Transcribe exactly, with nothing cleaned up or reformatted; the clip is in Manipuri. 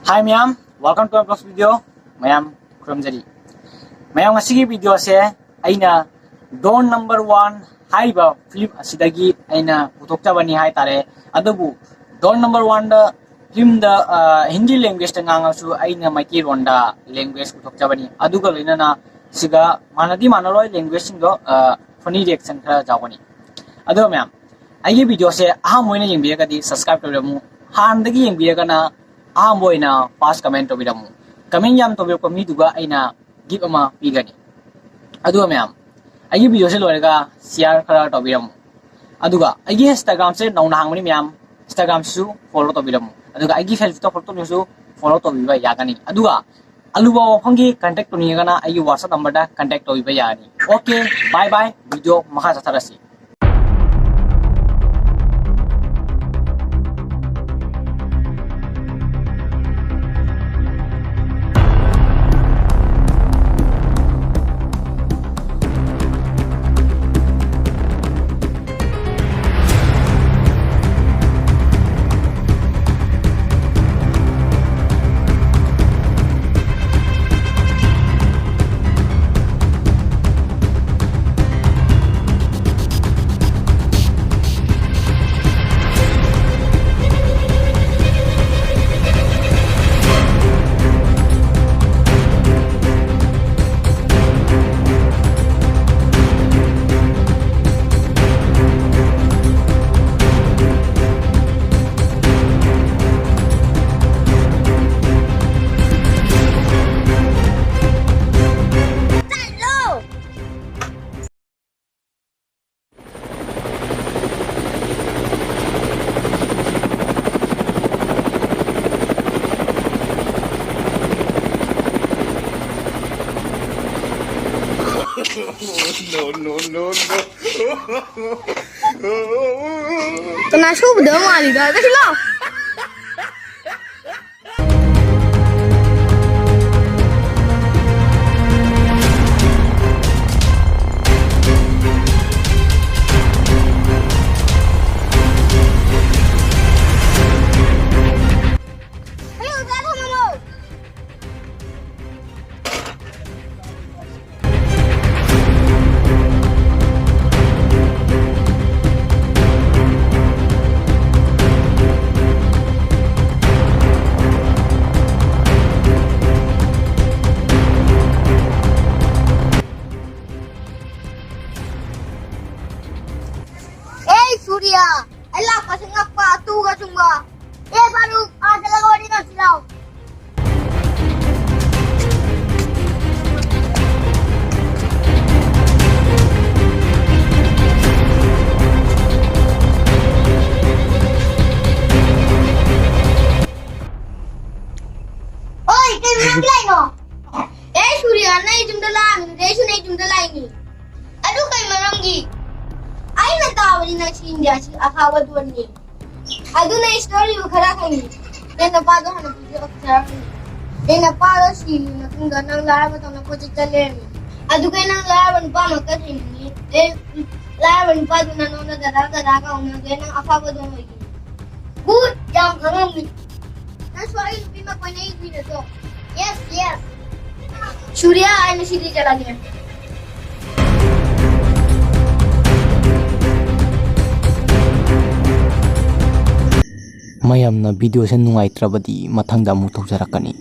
Hi ꯃꯌꯥꯝ, welcome to my first video. ꯃꯌꯥꯝ ꯈꯨꯔꯨꯝꯖꯔꯤ꯫ ꯃꯌꯥꯝ, ꯉꯁꯤꯒꯤ video ꯁꯦ ꯑꯩꯅ Don Number One ꯍꯥꯏꯔꯤꯕ film ꯑꯁꯤꯗꯒꯤ ꯑꯩꯅ ꯄꯨꯊꯣꯛꯆꯕꯅꯤ ꯍꯥꯏꯇꯥꯔꯦ꯫ ꯑꯗꯨꯕꯨ Don Number One ꯗ film ꯗ, ꯑ, Hindi language ꯇ ꯉꯥꯡꯉꯁꯨ ꯑꯩꯅ ꯃꯩꯇꯩꯂꯣꯟꯗ language ꯄꯨꯊꯣꯛꯆꯕꯅꯤ꯫ ꯑꯗꯨꯒ ꯂꯣꯏꯅꯅ ꯁꯤꯒ ꯃꯥꯟꯅꯗꯤ ꯃꯥꯟꯅꯔꯣꯏ language ꯁꯤꯡꯗꯣ, ꯑ, funny reaction ꯈꯔ ꯌꯥꯎꯒꯅꯤ꯫ ꯑꯗꯣ ꯃꯌꯥꯝ, ꯑꯩꯒꯤ video ꯁꯦ ꯑꯍꯥꯟꯕ ꯑꯣꯏꯅ ꯌꯦꯡꯕꯤꯔꯒꯗꯤ subscribe ꯇꯧꯕꯤꯔꯝꯃꯨ꯫ ꯍꯥꯟꯅꯗꯒꯤ ꯌꯦꯡꯕꯤꯔꯒꯅ ꯑꯍꯥꯟꯕ ꯑꯣꯏꯅ first comment ꯇꯧꯕꯤꯔꯝꯃꯨ꯫ Comment ꯌꯥꯝ ꯇꯧꯕꯤꯔꯛꯄ ꯃꯤꯗꯨꯒ ꯑꯩꯅ gift ꯑꯃ ꯄꯤꯒꯅꯤ꯫ ꯑꯗꯨꯒ ꯃꯌꯥꯝ, ꯑꯩꯒꯤ video ꯁꯦ ꯂꯣꯏꯔꯒ share ꯈꯔ ꯇꯧꯕꯤꯔꯝꯃꯨ꯫ ꯑꯗꯨꯒ ꯑꯩꯒꯤ Instagram ꯁꯦ ꯅꯧꯅ ꯍꯥꯡꯕꯅꯤ ꯃꯌꯥꯝ, Instagram ꯁꯤꯁꯨ follow ꯇꯧꯕꯤꯔꯝꯃꯨ꯫ ꯑꯗꯨꯒ ꯑꯩꯒꯤ Facebook ꯇ follow ꯇꯧꯗ꯭ꯔꯁꯨ follow ꯇꯧꯕꯤꯕ ꯌꯥꯒꯅꯤ꯫ ꯑꯗꯨꯒ ꯑꯂꯨꯕ ꯋꯥꯐꯝꯒꯤ contact ꯇꯧꯅꯤꯡꯉꯒꯅ ꯑꯩꯒꯤ WhatsApp number ꯗ contact ꯇꯧꯕꯤꯕ ꯌꯥꯒꯅꯤ꯫ Okay, bye bye, video ꯃꯈꯥ ꯆꯠꯊꯔꯁꯤ꯫ No, no, no, no. ꯀꯅꯥ ꯁꯨꯕꯗ ꯃꯥꯜꯂꯤꯗ? ꯆꯠꯁꯤꯂꯣ꯫ ꯌꯥ, ꯑꯩ ꯂꯥꯛꯄꯁꯦ ꯉꯛꯄ, ꯑꯇꯨꯒ ꯆꯨꯡꯕ꯫ ꯑꯦ, ꯐꯥꯔꯨꯛ, ꯑꯥꯗ ꯂꯧꯔꯗꯤ ꯅꯪꯁꯨ ꯂꯥꯛꯑꯣ꯫ ꯑꯣꯏ, ꯀꯩ ꯃꯔꯝ ꯂꯩꯅꯣ? ꯑꯦ, ꯁꯨꯔꯤꯌꯥ, ꯅꯪ ꯌꯨꯝꯗ ꯂꯥꯛꯑꯝꯃꯤꯗꯨꯗꯤ ꯑꯩꯁꯨ ꯅꯪ ꯌꯨꯝꯗ ꯂꯥꯛꯏꯅꯤ꯫ ꯑꯗꯨ ꯀꯩ ꯃꯔꯝꯒꯤ? ꯑꯩꯅ ꯇꯥꯕꯗꯤ ꯅꯪꯁꯤ ꯏꯟꯗꯤꯌꯥꯁꯤ ꯑꯐꯥꯎꯕ ꯗꯣꯟꯅꯤ꯫ ꯑꯗꯨꯅ ꯑꯩ ꯁꯤꯗ ꯂꯩꯕ ꯈꯔ ꯈꯪꯉꯤ꯫ ꯅꯪ ꯅꯄꯥꯗꯣ ꯍꯥꯟꯅ ꯄꯨꯂꯤꯁ ꯑꯣꯐꯤꯁꯥꯔ ꯑꯣꯏꯔꯝꯃꯤ꯫ ꯅꯪ ꯅꯄꯥꯗꯣ ꯁꯤꯔꯕ ꯃꯇꯨꯡꯗ ꯅꯪ ꯂꯥꯏꯔꯕꯗꯧꯅ ꯀꯣꯏꯆꯠ ꯆꯠ ꯂꯩꯔꯝꯃꯤ꯫ ꯑꯗꯨꯒ ꯅꯪ ꯂꯥꯏꯔꯕ ꯅꯨꯄꯥ ꯑꯃ ꯀꯣꯏꯅꯤꯡꯉꯤ꯫ ꯑꯦ, ꯂꯥꯏꯔꯕ ꯅꯨꯄꯥꯗꯨꯅ ꯅꯉꯣꯟꯗ ꯗꯗꯥ ꯗꯗꯥ ꯀꯧꯅꯗꯦ, ꯅꯪ ꯑꯐꯥꯎꯕ ꯗꯣꯟ ꯑꯣꯏꯒꯅꯤ꯫ ꯒꯨꯗ, ꯌꯥꯝ ꯈꯪꯉꯝꯃꯤ꯫ ꯅꯪꯁꯨ ꯑꯩ ꯅꯨꯄꯤ ꯑꯃ ꯀꯣꯏꯅꯩ ꯀꯨꯏꯔꯦꯀꯣ? Yes, yes. ꯁꯨꯔꯤꯌꯥ, ꯑꯩ ꯉꯁꯤꯗꯤ ꯆꯠꯂꯒꯦ꯫ ꯃꯌꯥꯝꯅ ꯚꯤꯗꯤꯑꯣꯁꯦ ꯅꯨꯡꯉꯥꯏꯇ꯭ꯔꯕꯗꯤ ꯃꯊꯪꯗ ꯑꯃꯨꯛ ꯇꯧꯖꯔꯛꯀꯅꯤ꯫